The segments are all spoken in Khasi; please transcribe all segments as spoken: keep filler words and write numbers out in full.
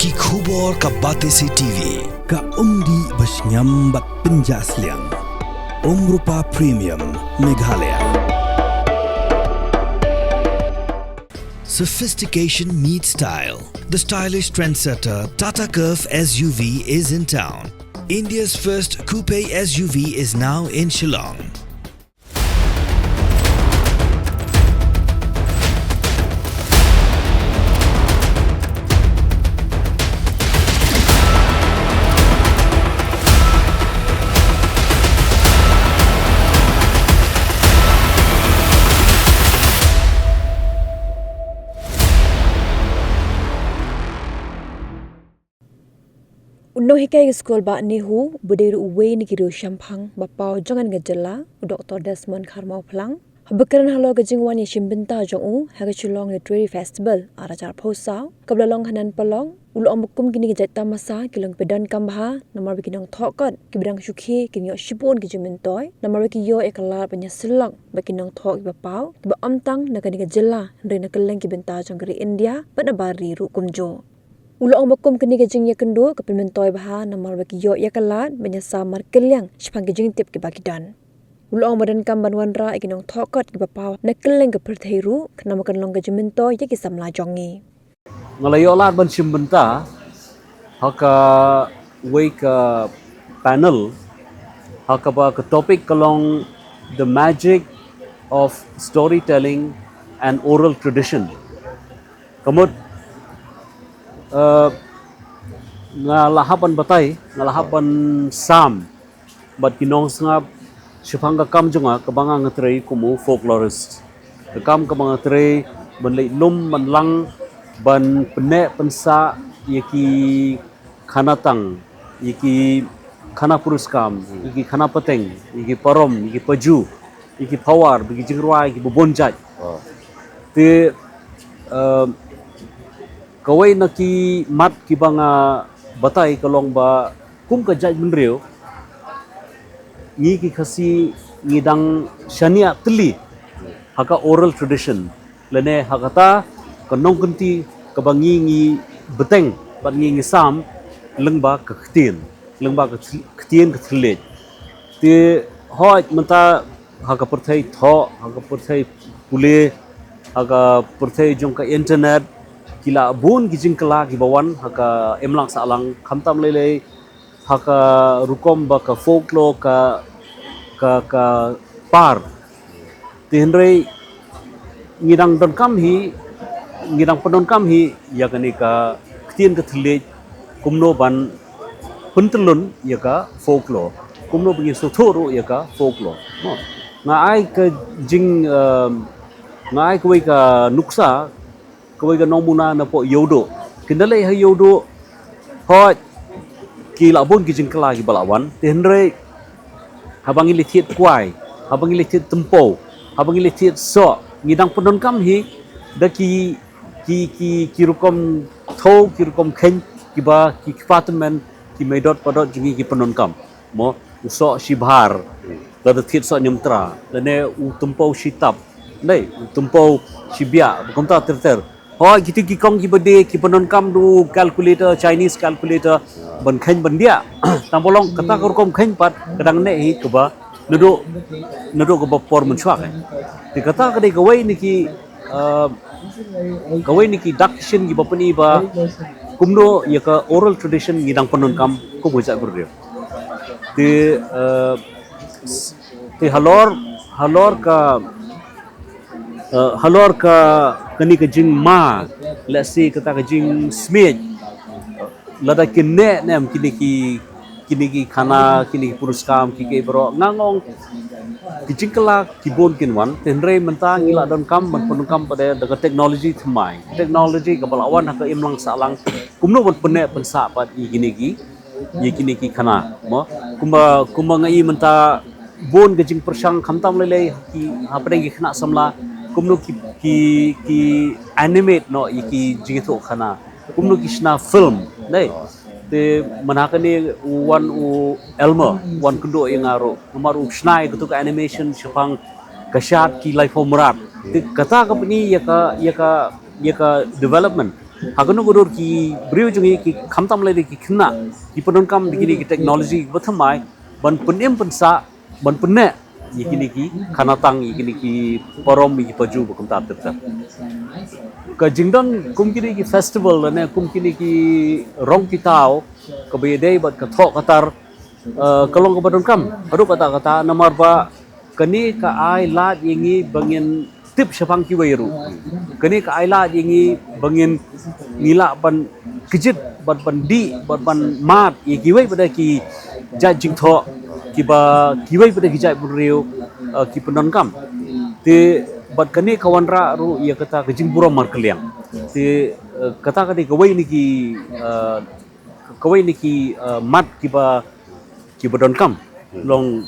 Ki khubor ka Batesi T V, ka umdih ba shngiam bad pynjah sliang. Umrupa Premium, Meghalaya. Sophistication meets style. The stylish trendsetter Tata Curvv S U V is in town. India's first coupe S U V is now in Shillong. U nonghikai ka skul bah NEHU, ba dei ruh uwei na ki riew shemphang ba paw jong kane ka jylla, u Doktor Desmond Kharmawphlang, haba kren halor ka jingwan ïashim bynta jong u ha ka Shillong Literary Festival ar hajar arphew saw, kaba la long ha Nonpalang, u la ong ba kum kine ki jait tamasa ki long kiba donkam bha, namar ba ki nongthoh kot kiba dang shu khie kin ïoh shibun ki jingmyntoi, namar ba ki ïoh ïa ka lad ban ïasyllok bad ki nongthoh kiba paw, kiba ym tang na kane ka jylla, hynrei na kylleng ki bynta jong ka ri India bad na bar ri ruh kumjuh. U la ong ba kum kane ka jingïakynduh ka pynmyntoi bha namar ba ki ïoh ïa ka lad ban ïasam markylliang shaphang ki jingtip kiba ki don. U la ong ba donkam ban wanrah ïa ki nongthoh kot kiba paw na kylleng ka pyrthei ruh, khnang ba kan long ka jingmyntoi ïa ki samla jong ngi. Nga la ïoh lad ban shim bynta ha kawei ka panel ha kaba ka topic ka long The Magic of Storytelling and Oral Tradition. Ka mut, eh, nga la hap ban batai, nga la hap ban sam bad ki nongsngap shaphang ka kam jong nga kaba nga nga trei kum u folklorist. Ka kam kaba nga trei ban leit lum ban lang, ban pynneh pynsah ïa ki khana tang, ïa ki khana puriskam, ïa ki khana pateng, ïa ki parom, ïa ki paju, ïa ki phawar, ïa ki jingrwai, ïa ki babun jait. Te, eh, kawei na ki mat kiba nga batai ka long ba kum ka jaitbynriew, ngi ki Khasi ngi dang shaniah tylli ha ka oral tradition, lane ha kata ka nongkynti kaba ngi ngi bteng bad ngi ngi sam lyngba ka ktien, lyngba ka ktien ka thylliej. Te hooid mynta ha ka pyrthei thoh, ha ka pyrthei pule, ha ka pyrthei jong ka internet, ki la bun ki jingkylla kiba wan ha ka imlang sahlang, khamtam lei lei ha ka rukom ba ka folklore ka, ka, ka par. Te hynrei ngi dang donkam hi, ngi dang pyndonkam hi ïa kane ka ktien ka thylliej, kumno ban pyntyllun ïa ka folklore, kumno ban ïasngewthuh ruh ïa ka folklore. Mo, nga ai ka jing, um, nga ai kawei ka nuksa, kawei ka nongmuna napoh Ïewduh. Kin da leit ha Ïewduh, hooid, ki la bun ki jingkylla kiba la wan, te hynrei haba ngi leit thied kwai, haba ngi leit thied tympew, haba ngi leit thied soh, ngi dang pyndonkam hi da ki, ki, ki, ki rukom thew, ki rukom kheiñ kiba ki kpa tymmen, ki meidot padot jong ngi ki pyndonkam. Mo, u soh shibhar, lada thied soh niamtra, lane u tympew shitap, ne u tympew shibiah, kumta ter ter. Hooid, kito ki kong kiba die ki pyndonkam da u calculator, Chinese calculator, ban kheiñ ban diah. Tang ba long kata ka rukom kheiñ pat ka dang neh hi kaba naduh, naduh kaba por mynshuwa. Te kata ka dei kawei na ki, uh, kawei na ki dak shin kiba pyni ba kumno ïa ka oral tradition ngi dang pyndonkam kum ka jaitbynriew. Te, uh, te halor, halor ka, uh, halor ka, kane ka jingma, let's say, kata ka jingsmiej, lada kin neh ne em kine ki, kine ki khana, kine ki puriskam, ki, ki baroh, nga ong ki jingkylla ki bun kin wan, te hynrei mynta ngi la donkam ban pyndonkam pat da ka technology thymmai. Technology kaba la wan ha ka imlang sahlang, kumno ban pynneh pynsah pat ïa kine ki, ïa kine ki khana, mo. Kumba, kumba nga i mynta bun ka jingpyrshang khamtam lei lei ki hapdeng ki khynnah samla, kumno ki, ki, ki animate noh ïa ki jingïathuh khana, kumno ki shna film, ne. Te mynta kane u wan u Elmer, wan kynduh ïa nga ruh, namar u shna ïa katu ka animation shaphang ka shad ki laiphew mrad. Te kata ka pyni ïa ka, ïa ka, ïa ka development. Ha kano ka dur ki briew jong ngi ki khamtam lei ki khynnah ki pyndonkam da kine ki technology kiba thymmai ban pynim pynsah, ban pynneh ïa kine ki khanatang, ïa kine ki parom, ïa ki paju ba kumta ter ter. Ka jingdon kum kine ki festival lane kum kine ki rong ki taw kaba ïadei bad ka thoh ka tar, eh, ka long kaba donkam haduh katta katta, namar ba kane ka ai lad ïa ngi ba ngin tip shaphang kiwei ruh. Kane ka ai lad ïa ngi ba ngin, ngi lah ban kjit, ban, ban dih, ban, ban mad ïa kiwei pat de ki jait jingthoh kiba kiwei pat de ki jait bynriew, eh, ki pyndonkam. Te bad kane ka wanrah ruh ïa kata ka jingburom markylliang. Te, eh, kata ka dei kawei na ki, eh, kawei na ki, eh, mat kiba, kiba donkam. Long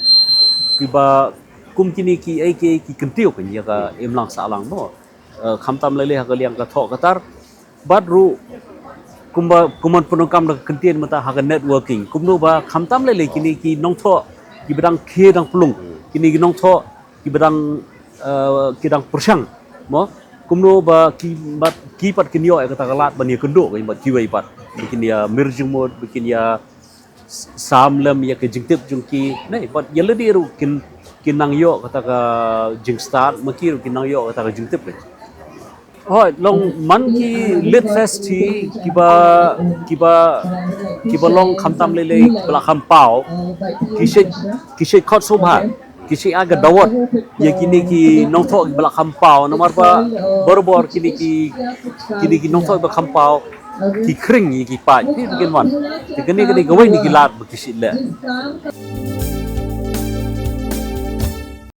kiba kum kine ki, eh, ki, ki kyntiew kan ïa ka imlang sahlang mo. Eh, khamtam lei lei ha ka liang ka thoh ka tar. Bad ruh kumba, kumban pyndonkam da ka kyntien mynta ha ka networking. Kumno ba khamtam lei lei kine ki nongthoh kiba dang khie dang pynlong, kine ki nongthoh kiba dang, eh, ki dang pyrshang mo. Kumno ba ki, bad ki pat kin ïoh ïa kata ka lad ban ïakynduh bad kiwei pat, ba kin ïa mir jingmut, ba kin ïa sam lem ïa ka jingtip jong ki. Nei, bad ïa lade ruh kin, kin nang ïoh kata ka jingstad, ma ki ruh kin nang ïoh kata ka jingtip. Hooid, long man ki Lit Fest hi kiba, kiba, kiba long khamtam lei lei kiba la kham paw, ki shait, ki shait khot sngewbha, ki shait ai ka dawot ïa kine ki nongthoh kiba la kham paw, namar ba barabor kine ki, kine ki nongthoh kiba kham paw ki khring ïa ki paid, ki kin wan. Te kane ka dei kawei na ki lad ba ki shait leh.